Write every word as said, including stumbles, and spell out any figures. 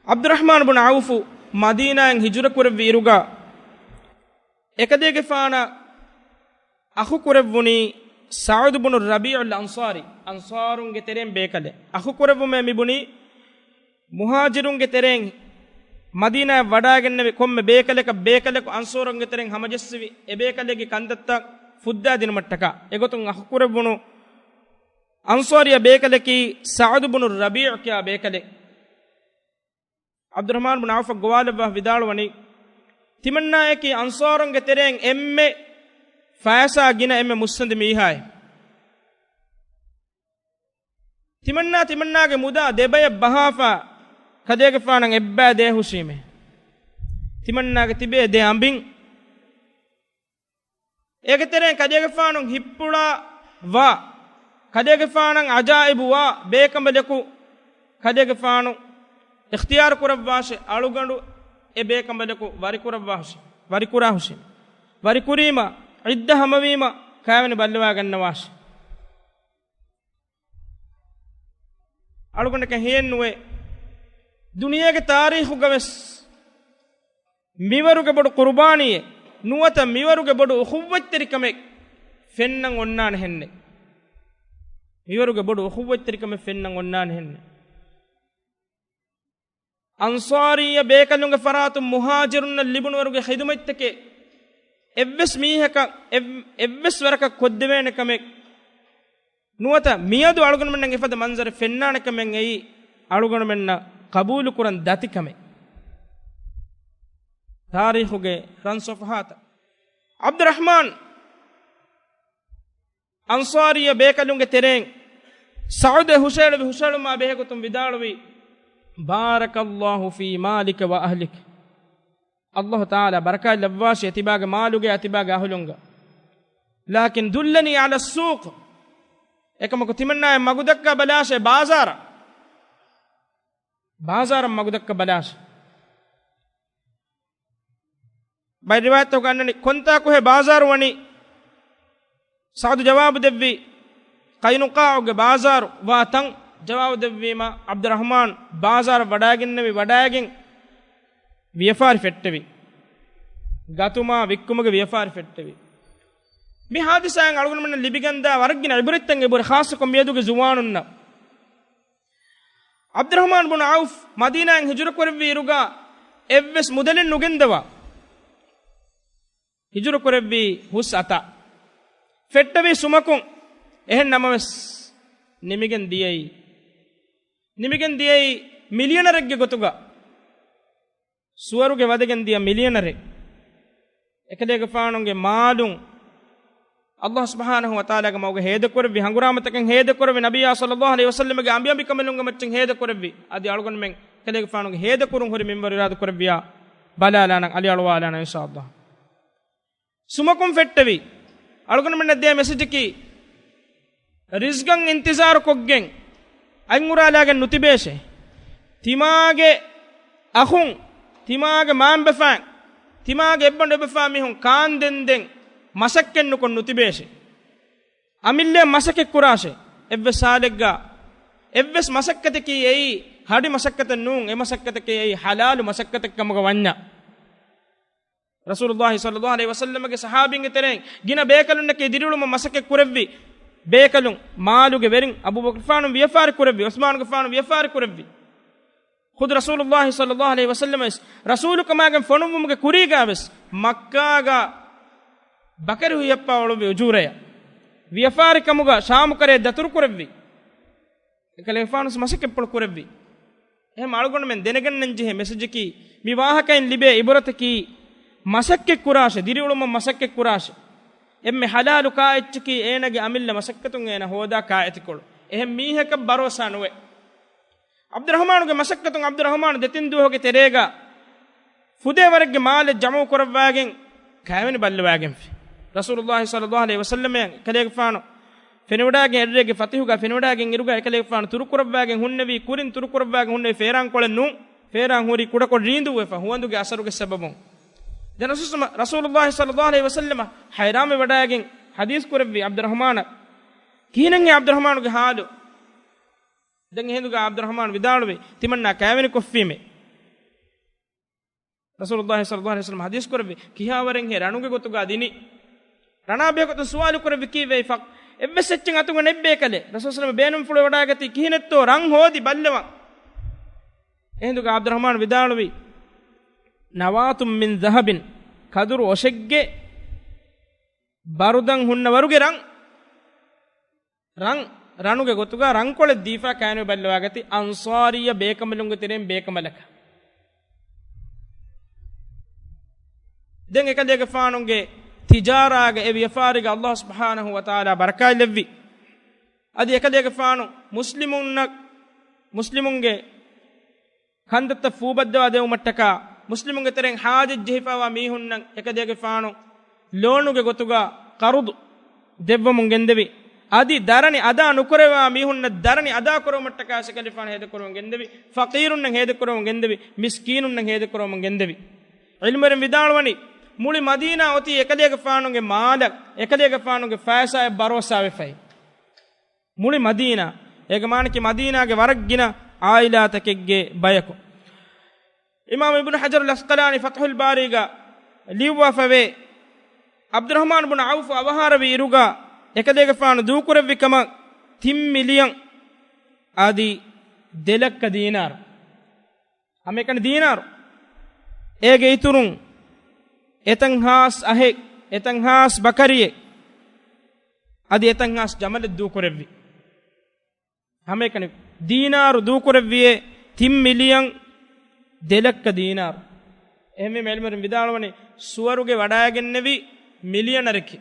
ޢަބްދުއްރަޙްމާން ބުނު ޢައުފު މަދީނާއިން ހިޖުރަ ކުރެއްވި އިރުގަ، އެކަލޭގެފާނަށް އަޚު ކުރެއްވުނީ ސަޢުދު ބުނު ރަބީޢުލް އަންޞާރީ، އަންޞާރުންގެ ތެރެއިން ބޭކަލެއް. އަޚު ކުރެއްވުމޭ މި ބުނީ، މުހާޖިރުންގެ ތެރެއިން މަދީނާއަށް ވަޑާގެންނެވި ކޮންމެ ބޭކަލަކަށް، ބޭކަލަކު އަންޞާރުންގެ ތެރެއިން ހަމަޖެއްސެވި އެ ބޭކަލެއްގެ ކަންތައްތައް ފުއްދާދިނުމަށްޓަކާ އެގޮތުން އަޚު ކުރެއްވުނު އަންޞާރީ ބޭކަލަކީ ސަޢުދު ބުނު ރަބީޢު ކިޔާ ބޭކަލެއް. ޢަބްދުއްރަޙްމާން ބުނު ޢައުފަށް ގޮވާލައްވާ ވިދާޅުވަނީ، ތިމަންނާއަކީ އަންޞާރުންގެ ތެރެއިން އެންމެ ފައިސާ ގިނަ، އެންމެ މުއްސަނދި މީހާއެއް. ތިމަންނާ ތިމަންނާގެ މުދާ ދެބަޔަށް ބަހާފަ، ކަލޭގެފާނަށް އެއްބައި ދޭ ހުށީމޭ. ތިމަންނާގެ ތިބޭ ދެ އަނބިން. އޭގެ ތެރެއިން ކަލޭގެފާނު ހިއްޕުޅާ ވާ، ކަލޭގެފާނަށް އަޖާއިބު ވާ ބޭކަނބަލަކު ކަލޭގެފާނު އިޚްތިޔާރު ކުރައްވާށޭ، އަޅުގަނޑު އެ ބޭކަނބަލަކު ވަރިކުރައްވާ ހުށި، ވަރިކުރާ ހުށި. ވަރިކުރީމަ، ޢިއްދަ ހަމަވީމަ، ކައިވެނި ބައްލަވާގަންނަވާށޭ. އަޅުގަނޑަކަށް ހެޔެއްނުވޭ، ދުނިޔޭގެ ތާރީޚުގަވެސް މިވަރުގެ ބޮޑު ޤުރުބާނީއެއް ނުވަތަ މިވަރުގެ ބޮޑު އުޚުއްވަތްތެރިކަމެއް ފެންނަން އޮންނާނެ ހެންނެއް. މިވަރުގެ ބޮޑު އުޚުއްވަތްތެރިކަމެއް ފެންނަން އޮންނާނެ ހެންނެއް. އަންޞާރީ ބޭކަލުންގެ ފަރާތުން މުހާޖިރުންނަށް ލިބުނު ވަރުގެ ޚިދުމަތްތަކެއް އެއްވެސް މީހަކަށް އެއް-، އެއްވެސް ވަރަކަށް ކޮށްދެވޭނެ ކަމެއް ނުވަތަ މިއަދު އަޅުގަނޑުމެންނަށް އެފަދަ މަންޒަރެއް ފެންނާނެ ކަމެއް އެއީ އަޅުގަނޑުމެންނަށް ޤަބޫލުކުރަން ދަތި ކަމެއް. ތާރީޚުގެ ރަން ޞަފްޙާތަށް ޢަބްދުއްރަޙްމާން އަންޞާރީ ބޭކަލުންގެ ތެރެއިން ސަޢުދެއް ހުށައެޅުވި ހުށައެޅުމާ ބެހޭގޮތުން ވިދާޅުވީ، بارك الله في مالك وأهلك. ﷲ ތަޢާލާ ބަރަކާތް ލައްވާށި އަތިބާގެ މާލުގަ، އަތިބާގެ އަހުލުންގަ. لكن دلني على السوق. އެކަމަކު ތިމަންނާއަށް މަގުދައްކާ ބަލާށޭ ބާޒާރަށް. ބާޒާރަށް މަގުދައްކާ ބަލާށޭ. ބައެއް ރިވާޔަތްތަކުގަ އަންނަނީ ކޮންތާކުހޭ ބާޒާރު ވަނީ؟ ސަޢުދު ޖަވާބު ދެއްވީ، ޤައިނުޤާޢުގެ ބާޒާރު ވާ ތަން. ޖަވާބު ދެއްވީމަ، ޢަބްދުއްރަޙްމާން ބާޒާރަށް ވަޑާގެންނެވި، ވަޑާގެން ވިޔަފާރި ފެއްޓެވި. ގަތުމާ ވިއްކުމުގެ ވިޔަފާރި ފެއްޓެވި. މި ޙާދިސާއިން އަޅުގަނޑުމެންނަށް ލިބިގެންދާ ވަރަށްގިނަ ޢިބްރަތްތައް އެބަހުރި، ޚާއްޞަކޮށް މިއަދުގެ ޒުވާނުންނަށް. ޢަބްދުއްރަޙްމާން ބުނު ޢައުފް މަދީނާއިން ހިޖުރަ ކުރެއްވި އިރުގަ އެއްވެސް މުދަލެއް ނުގެންދަވާ، ހިޖުރަ ކުރެއްވީ ހުސް އަތާ. ފެއްޓެވީ ސުމަކުން. އެހެން ނަމަވެސް، ނިމިގެން ދިޔައީ، ނިމިގެން ދިޔައީ މިލިޔަނަރެއްގެ ގޮތުގަ. ސުވަރުގެ ވަދެގެން ދިޔަ މިލިޔަނަރެއް. އެކަލޭގެފާނުގެ މާލުން ﷲ ސުބްޙާނަހޫ ވަތަޢާލާގެ މަގުގަ ހޭދަކުރެއްވި، ހަނގުރާމަތަކަށް ހޭދަކުރެއްވި، ނަބިއްޔާ ޞައްލައްލާހު ޢަލައިހި ވަސައްލަމަގެ އަނބިއަނބިކަނބަލުންގެ މައްޗަށް ހޭދަކުރެއްވި. އަދި އަޅުގަނޑުމެން އެކަލޭގެފާނުގެ ހޭދަކުރުން ހުރި މިންވަރު އިރާދަކުރެއްވިޔާ ބަލާލާނަން، އަލިއަޅުވާލާނަން އިންޝާﷲ. ސުމަކުން ފެއްޓެވި. އަޅުގަނޑުމެންނަށް ދޭ މެސެޖަކީ، ރިޒްގަށް އިންތިޒާރު ކޮށްގެން އަތްއުރާލާގެން ނުތިބޭށޭ. ތިމާގެ އަޚުން، ތިމާގެ މާންބަފައިން، ތިމާގެ އެއްބަނޑު އެބަފާ މީހުން ކާންދެންދެން މަސައްކަތް ނުކޮށް ނުތިބޭށޭ. އަމިއްލައަށް މަސައްކަތް ކުރާށޭ. އެއްވެސް ހާލެއްގަ، އެއްވެސް މަސައްކަތަކީ އެއީ ހަޑި މަސައްކަތެއް ނޫން. އެ މަސައްކަތަކީ އެއީ ޙަލާލު މަސައްކަތެއް ކަމުގަ ވަންޏާ. ރަސޫލުﷲ ޞައްލައްލާހު ޢަލައިހި ވަސައްލަމަގެ ޞަޙާބީންގެ ތެރެއިން ގިނަ ބޭކަލުންނަކީ ދިރިއުޅުމަށް މަސައްކަތް ކުރެއްވި ބޭކަލުން. މާލުގެ ވެރިން އަބޫބަކުރުގެފާނު ވިޔަފާރި ކުރެއްވި، ޢުސްމާނުގެފާނު ވިޔަފާރި ކުރެއްވި. ޚުދު ރަސޫލުﷲ ޞައްލައްލާހު ޢަލައިހި ވަސައްލަމަ ވެސް ރަސޫލުކަމާގެން ފޮނުއްވުމުގެ ކުރީގަ ވެސް މައްކާގަ ބަކަރި ހުއްޔައްޕާ އުޅުއްވި އުޖޫރަޔަށް. ވިޔަފާރި ކަމުގަ ޝާމު ކަރައެއް ދަތުރު ކުރެއްވި. އެކަލޭގެފާނު ވެސް މަސައްކަތްޕުޅު ކުރެއްވި. އެހެން އަޅުގަނޑުމެން ދެނެގަންނަން ޖެހޭ މެސެޖަކީ، މި ވާހަކައިން ލިބޭ އިބުރަތަކީ، މަސައްކަތް ކުރާށޭ، ދިރިއުޅުމަށް މަސައްކަތް ކުރާށޭ. އެންމެ ޙަލާލު ކާއެއްޗަކީ އޭނަގެ އަމިއްލަ މަސައްކަތުން އޭނަ ހޯދާ ކާއެތިކޮޅު. އެހެން މީހަކަށް ބަރޯސާ ނުވޭ. ޢަބްދުއްރަޙްމާނުގެ މަސައްކަތުން ޢަބްދުއްރަޙްމާނު ދެތިން ދުވަހުގެ ތެރޭގަ ފުދޭ ވަރެއްގެ މާލެއް ޖަމުޢު ކުރައްވާގެން ކައިވެނި ބައްލަވާގެންފި. ރަސޫލުﷲ ޞައްލައްލާހު ޢަލައިހި ވަސައްލަމަ އެކަލޭގެފާނު ފެނިވަޑާގެން އެއްރޭގެ ފަތިހުގަ ފެނިވަޑާގެން އިރުގަ އެކަލޭގެފާނު ތުރުކުރައްވާގެން ހުންނެވީ، ކުރިން ތުރުކުރައްވާގެން ހުންނެވީ ފޭރާންކޮޅެއް ނޫން. ފޭރާން ހުރީ ކުޑަކޮށް ރީނދޫވެފަ ހުވަނދުގެ އަސަރުގެ ސަބަބުން. ދެން ރަސޫލު-، ރަސޫލުﷲ ޞައްލައްލާހު ޢަލައިހި ވަސައްލަމަ ޙައިރާންވެވަޑާގެން ޙަދީޘް ކުރެއްވި ޢަބްދުއްރަޙްމާނަށް، ކިހިނެއްހޭ ޢަބްދުއްރަޙްމާނުގެ ޙާލު؟ ދެން އެހިނދުގަ ޢަބްދުއްރަޙްމާނު ވިދާޅުވި، ތިމަންނާ ކައިވެނިކޮށްފީމޭ. ރަސޫލުﷲ ޞައްލަﷲ ޢަލައިހި ވަސައްލަމަ ޙަދީޘް ކުރެއްވި، ކިހާވަރެއްހޭ ރަނުގެ ގޮތުގަ ދިނީ؟ ރަނާ ބެހޭގޮތުން ސުވާލު ކުރެއްވި ކީއްވެ؟ އެއްވެސް އެއްޗެއް އަތުގަ ނެތްބޭކަލޭ. ރަސޫލު ޞައްލަﷲ ޢަލައިހި ވަސައްލަމަ ބޭނުންފުޅުވެވަޑައިގަތީ ކިހިނެއްތޯ ރަން ހޯދި ބައްލަވަން. އެހިނދުގަ ޢަބްދުއްރަޙްމާން ވިދާޅުވީ، ނަވާތު މިން ޛަހަބިން، ކަދުރު އޮށެއްގެ ބަރުދަން ހުންނަވަރުގެ ރަން، ރަން، ރަނުގެ ގޮތުގަ ރަންކޮޅެއް ދީފަ ކައިނު ބައްލަވާގަތީ އަންޞާރީ ބޭކަނބަލުންގެ ތެރެއިން ބޭކަނބަލަކަށް. ދެން އެކަލޭގެފާނުގެ ތިޖާރާގެ އެ ވިޔަފާރީގަ ﷲ ސުބްޙާނަހޫ ވަތަޢާލާ ބަރަކާތްލެއްވި. އަދި އެކަލޭގެފާނު މުސްލިމުންނަށް، މުސްލިމުންގެ ކަންތައްތައް ފޫބައްދަވާ ދެވުމަށްޓަކާ، މުސްލިމުންގެ ތެރެއިން ޙާޖަތް ޖެހިފައިވާ މީހުންނަށް އެކަލޭގެފާނު ލޯނުގެ ގޮތުގަ ޤަރުޟު ދެއްވަމުން ގެންދެވި. އަދި ދަރަނި އަދާ ނުކުރެވާ މީހުންނަށް ދަރަނި އަދާ ކުރުމަށްޓަކާ އެކަލޭގެފާނު ހޭދަކުރަމުން ގެންދެވި. ފަޤީރުންނަށް ހޭދަކުރަމުން ގެންދެވި. މިސްކީނުންނަށް ހޭދަކުރަމުން ގެންދެވި. ޢިލްމުވެރިން ވިދާޅުވަނީ، މުޅި މަދީނާ އޮތީ އެކަލޭގެފާނުގެ މާލަށް، އެކަލޭގެފާނުގެ ފައިސާއަށް ބަރޯސާވެފައި. މުޅި މަދީނާ، އޭގެ މާނައަކީ މަދީނާގެ ވަރަށް ގިނަ ޢާއިލާތަކެއްގެ ބަޔަކު. އިމާމު އިބްނު ޙަޖަރުލް ޢަސްޤަލާނީ ފަތްޙުލް ބާރީގަ ލިޔުއްވާފަވޭ، ޢަބްދުއްރަޙްމާން ބުނު ޢައުފު އަވަހާރަވި އިރުގަ އެކަލޭގެފާނު ދޫކުރެއްވި ކަމަށް ތިން މިލިޔަން އަދި ދެ ލައްކަ ދީނާރު. ހަމައެކަނި ދީނާރު. އޭގެ އިތުރުން އެތަން ހާސް އަހެއް، އެތަން ހާސް ބަކަރިއެއް، އަދި އެތަން ހާސް ޖަމަލެއް ދޫކުރެއްވި. ހަމައެކަނި ދީނާރު ދޫކުރެއްވިއޭ ތިން މިލިޔަން ދެ ލައްކަ ދީނާރު. އެހެންވީމަ ޢިލްމުވެރިން ވިދާޅުވަނީ، ސުވަރުގެ ވަޑައިގެންނެވި މިލިޔަނަރެކޭ.